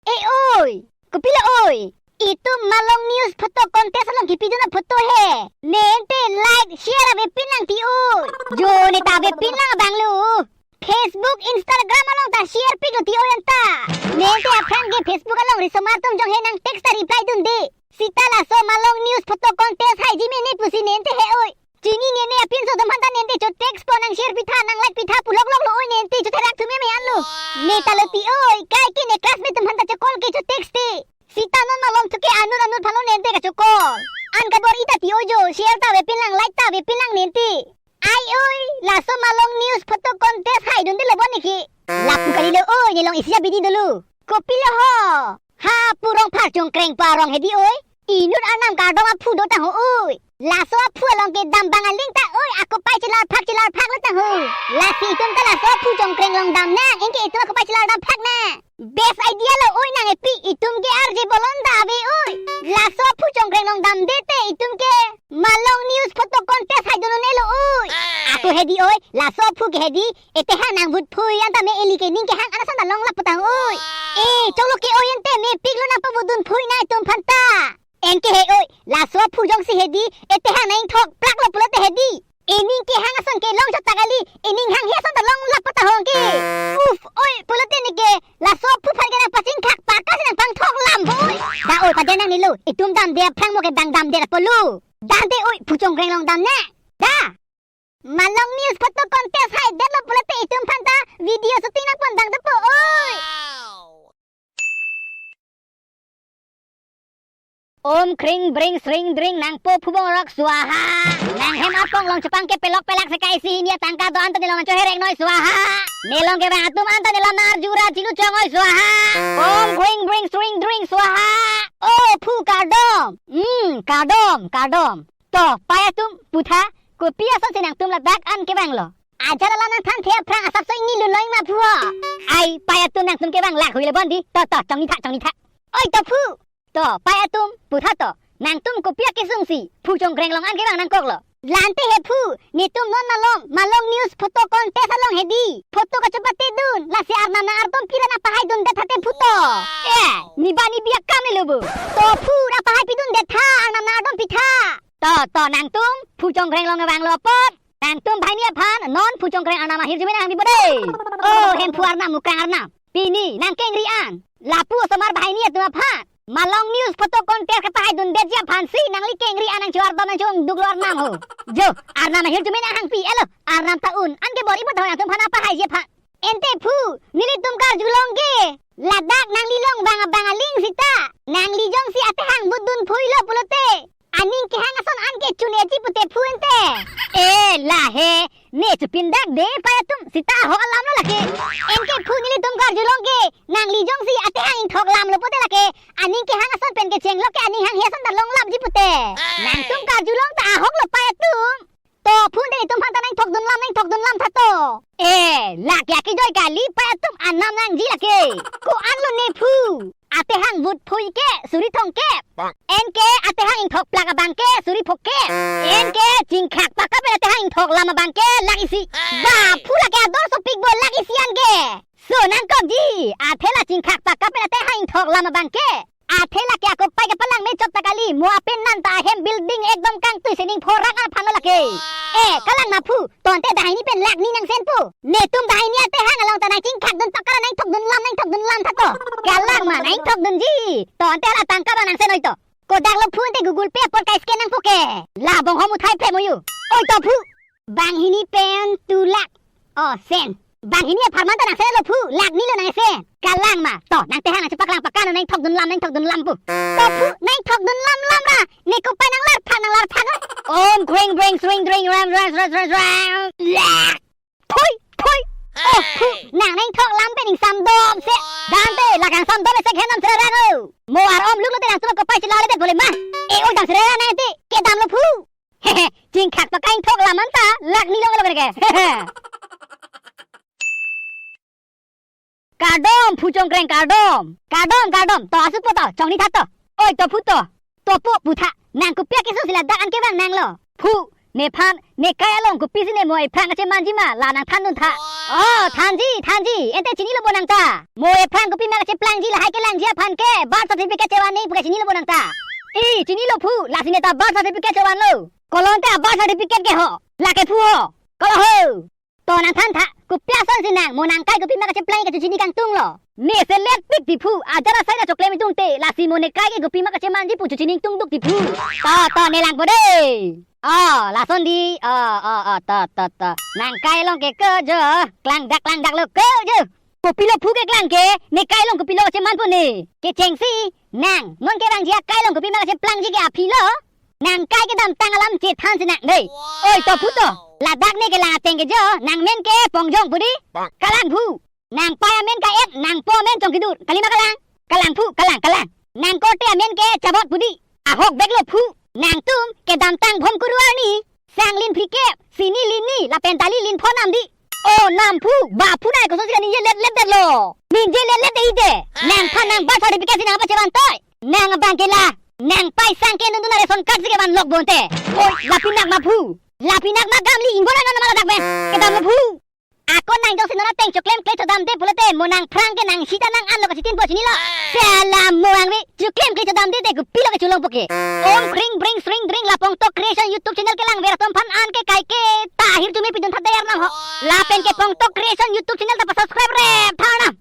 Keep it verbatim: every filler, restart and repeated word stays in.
Eh oi, kopilo oi? Itum Malong News photo contest along kipidun aphoto he. Ne ante like, share avepin lang ti oi. Jo, ne ta avepin lang abang lo. Facebook, Instagram along ta share piklo ti oi anta. Ne ante aphrang ke Facebook along risomar atum jong he nang text ta reply dunde. Sita laso Malong News photo contest haiji mene pusi ne ante he oi. Chini ne ne apinso atum aphanta ne ante cho text po, nang share pitha, nang like pitha pu lok lok lo oi, ne ante chotherak thu meme anlo. Ne ta lo ti oi, kaike ne classmate atum aphanta chokol ke cho text te. Sita non malom thu ke anut anut aphanlo ne ante kachokol. An kabor-i ta ti oi jo, share ta avepin lang, like ta avepin lang ne ante. Ai oi, laso Malong News photo contest haidunde lo bon ne ke. Lapu kalilo oi, ne along isi abidi dolo. Kopilo ho? Ha, pu Rongphar Chongkreng pu arong hedi oi. Inut arnam kardom aphu dotang ho oi. Laso aphu along ke dambang aling ta oi, akopai chelar phak chelar phak lo tang ho. Lasi itum ta laso aphu Chongkreng along damnang, anke itum akopai chelar dam phak nang. Best idea lo oi nang epi, itum ke R J bolon ta ave oi. Laso aphu Chongkreng along damde te itum ke Malong News photo contest haidun un-e lo oi. Ako hedi oi, laso aphu ke hedi, etehang nang vote phui anta me eli ke ning kehang an ason ta longlap potang oi. Eh, choklo ke oi ante mepiklo nang pavote dun phui nang itum aphanta. Anke he oi, laso aphu jongsi hedi, etehang nang ingthok plak lo pulote hedi, ening kehang ason ke long chot ta kali, ening hanghe ason ta longlap potang ho anke. Uf, oi, pulote ne ke, laso aphu aphan ke nang pachingkhak pakasi nang pangthok lam ho oi. Da oi, paden nangne lo, itum damde aphrang mo ke bang damde lapu lo. Dante oi, phu Chongkreng along damnang. Da. Malong News photo contest haidetlo pulote itum aphanta video shooting nangpon dang dopo oi. Om kring bring sring dring nangpo phubong rok swaha. Nanghem apong long chepang ke pelok pelak sekai si hini atangka do-an ta nelong nangchoherek noi swaha. Nelong kevang atum anta nelam nang arjura chinu chong oi swaha. Om kring bring sring dring swaha. O phu kardom. Hmm, kardom, kardom. To, pei atum, putha, kopi asonsi nangtum ladak an kevanglo? Ajat alam nangthanthe aphrang asapso ingni lunlong ma phu ho. Ai, pei atum nangtum kevang lak hui le bon di. To, to, chongni tha, chongni tha. Oi, to phu. To, pei atum, putha to. Nangtum kopi akesungsi, phu Chongkreng along an kevang nangkoklo? Lante he phu, netum non malom, Malong News photo contest along hedi. Photo kachopate dun, lasi arnam nang ardom pira nang pahai dundet thate phu to. Eh, niba nibi akam le lo bo. To phu, nang pahai pidundet tha, arnam nang ardom pitha. To, to, nangtum, phu Chongkreng along vanglo apot. Nangtum banghini aphan, non phu Chongkreng arnam ahirjume nang bibo de. O, Hemphu arnam, Mukrang arnam. Pini, nang kengri an. Lapu osomar banghini atum aphan. Malong News photo contest kapahai dundetji aphansi, nangli kengri an nangcho ardom nangcho ongduklo arnam ho. Jo, arnam ahirjume nang hangpi, elo, arnam ta un. Anke bor-i bo ta ho nangtum aphan pahaiji aphan. Ante phu, nelitum karjulong ke. Ladak nangli long bang abang aling sita. Nangli jongsi atehang vote dun phuilo pulote, aning kehang ason anke chun-eji pute phu ante. Eh, la he, ne chupindak de pei atum, sita ho alam lo lake. Anke phu nelitum karjulong ke, nangli jongsi atehang ingthok lamlo pute lake, aning kehang ason pen kechenglo ke aning hanghe ason ta longlapji pute. Nangtum karjulong ta ahok lo pei atum. To phu, netum aphan ta nang ingthok dun lam, nang ingthok dun lam tha to. Eh, lake akejoi kali, pei atum anam nangji lake. Ko-an lo ne phu. Atehang vote phui ke suri thomkep. Anke atehang ingthok plak abang ke suri phokep. Anke chingkhak pakap pen atehang ingthok lam abang ke lak isi. Ba phu, lake ador sopik bo lak isi anke. So nangkokji, athe la chingkhak pakap pen atehang ingthok lam abang ke. Athe lake akopai kepalang me chot ta kali, mo apen nanta ahem building ekdom kangtui sining phorak aphan lo lake. Eh, kalang ma phu, to ante banghini pen lak ni nang sen pu. Netum banghini atehang along ta nang chingkhak dun pakara, nang ingthok dun lam, nang ingthok dun lam tha to. Kalang ma, nang ingthok dunji. To ante la tangka abang nang sen oi to. Kodak lo phu ante Google Pay apor kai scan nangpo ke. La bong ho muthai phe moyu. Oi to phu. Banghini pen two lakh. O sen. Banghini apharman ta nang sen lo phu, lak ni lo nang sen. Kalang ma, to, nang tehang nang chepaklang pakano, nang ingthok dun lam, nang ingthok dun lam pu. To phu, nang ingthok dun lam lam ra, ne kopai nang lar phak, nang lar phak. Om kring bring sring dring ram ram ram ram ram. Lak. Thui, thui. O phu, nang nang ingthok lam pen ingsam dom se. Dante, lake angsam dom se khenam sera rang o. Mo ar om luk lote nangtum kopai chilale det bole ma. E o dam sera nang te, kedam lo phu. Hehe, chingkhak pakap ingthok lam anta, lak ni long lo ke. Hehe. Kardom, phu Chongkreng kardom. Kardom, kardom, to asuk po to, chongni tha to. Oi, to phu to. To phu, phu tha. Nang kopi akesungsi ladak an kevang nanglo? Phu, Nephan nekai along kopisi ne mo ephrang kachemanji ma, la nangthan duntha. Oh, thanji, thanji. Ante chinilo bo nang ta. Mo ephrang kopi ma kacheplangji, lahai kelangji aphan ke birth certificate chevan nangji pu ke chinilo bo nang ta. I, chinilo phu, lasi ne ta birth certificate chevanlo. Kolon te birth certificate ke ho. Lake phu ho. Kolo ho. To nangthan tha, kopi asonsi nang mo nangkai kopi ma kacheplang ke chochini kangtunglo. Mese letpik ti phu, ajat asai ra choklem itung te, lasi mo nekai ke kopi ma kachemanji pu chochini ingtung duk ti phu. To, to, ne langpo de. Oh, lason di. Oh, oh, oh, to, to, to. Nangkai along ke ke jo, klangdak, klangdaklo ke jo. Kopilo phu keklang ke, nekai along kopilo kachemanpo ne. Kechengsi, nang, non kevangji akai along kopi ma kacheplangji ke aphi lo. Nangkai kedamtang alam chethansi nang dei. Oi, to phu to. Ladak ne kelang ateng ke jo, nangmen ke Pongjong pu di. Kalang phu. Nangpai amen Ka-et, nangpo amen Chongkidur. Kalima kalang. Kalang phu, kalang, kalang. Nangkorte amen ke Chabot pu di. Ahok beklo phu. Nangtum kedamtang Bhomkuru arni, sang lin phlikep, sini lin ni, lapen tali lin phonam di. Oh, nam phu, ba phu nai kosonsi kaningje letlet detlo. Ningje letlet de ide. Nangphan nang birth certificate si nangpachevan toi. Nang abang ke la. Nangpai sang ke nundun a-ration card si kevan lok bonte. Oi, lapinak ma phu. Lapinak ma gamli ingbon ano nama ladak pen. Kedamlo phu. Ako nang jongsi non ateng choklem kle chodamde pulote mo nangphrang ke nang sita nang anlo kachitinpo chinilo. Sela mo angve choklem kle chodamde te kopilo kecholongpo ke. Om kring bring sring dring la Pongtok Creation YouTube channel kelang ver atum aphan an ke kai ke ta ahirjume pidun tha der nang ho. Lapen ke Pongtok Creation YouTube channel ta pa-subscribe rep tha nang.